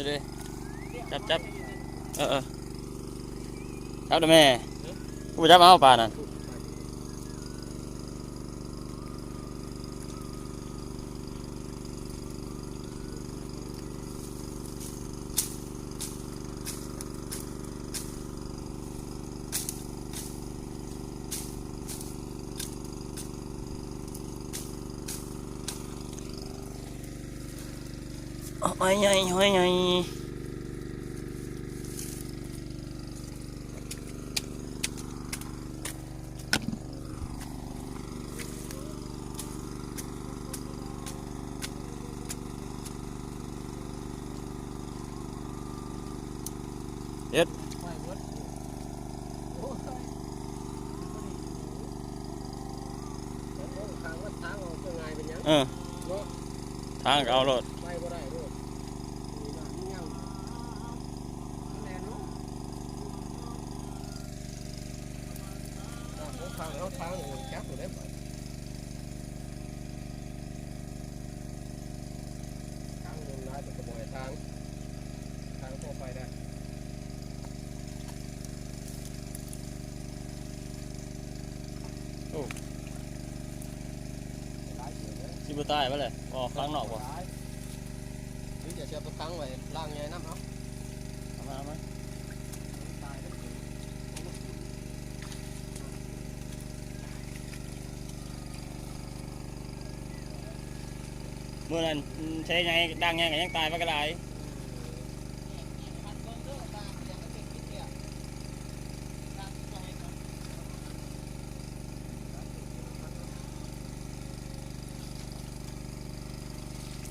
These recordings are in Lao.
ເດ້ ຈັບ ຈັບ ເອີ ເອີ ຈັບເດ້ແມ່. ຫືມ ກູບໍ່ຈັບເອົາປານັ້ນ. ຫອຍໃຫຍ່ ຫອຍໃຫຍ່. ເຮັດ ເອີ ທາງກໍເອົາໂລດ. ທາງເອົາທາງ ຈັກຢູ່ເດ້ ທາງມັນຫຼາຍ ເພິ່ນກໍບໍ່ໃຫ້ທາງ ທາງພໍໄປໄດ້. ໂອ້ ຫຼາຍເຕີບເດ້ ຊິບໍ່ຕາຍບໍ່ແຫຼະ ອອກຂ້າງນອກບໍ່? ຫຼືຈະເອົາໄປຂັງໄວ້ລ້າງໃຫຍ່ນຳເອົາ. ເອົາມາ ເອົາມາ. ມື້ນັ້ນ ເຊໃຫຍ່ ດ່າງໃຫຍ່ກໍຍັງຕາຍໄປກໍຫຼາຍ.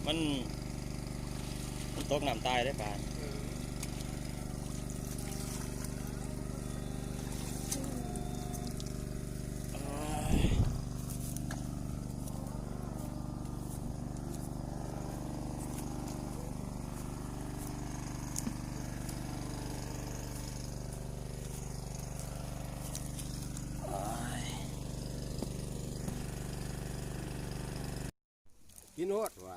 ມັນ ມັນຕົກນ້ຳຕາຍເດ້ປາ. ກິນໂລດວ່າ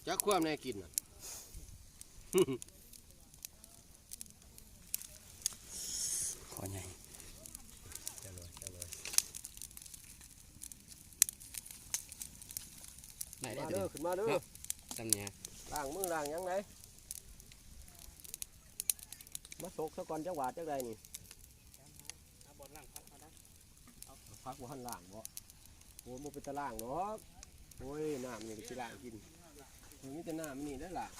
ຈັກຄວາມແນ່ກິນນະ. ຂໍໃຫຍ່ ໄດ້ ໄດ້ ມາເດີ ຂຶ້ນມາເດີ ເນາະ ຈຳເນຍ ລ້າງມືລ້າງຫຍັງໄດ ມາສົກຊະກ່ອນ ຈັກບາດຈັກໃດນີ້. ເອົາບ່ອນລ້າງຜັກມາໄດ້ ເອົາ ເອົາຜັກບໍ່ທັນລ້າງບໍ? ໂອ້ຍ ບໍ່ເປັນຕາລ້າງດອກ. ໂອ້ຍ ນ້ຳນີ້ກໍຊິລ້າງກິນ ມີແຕ່ນ້ຳນີ້ໄດ໋ລ້າງ.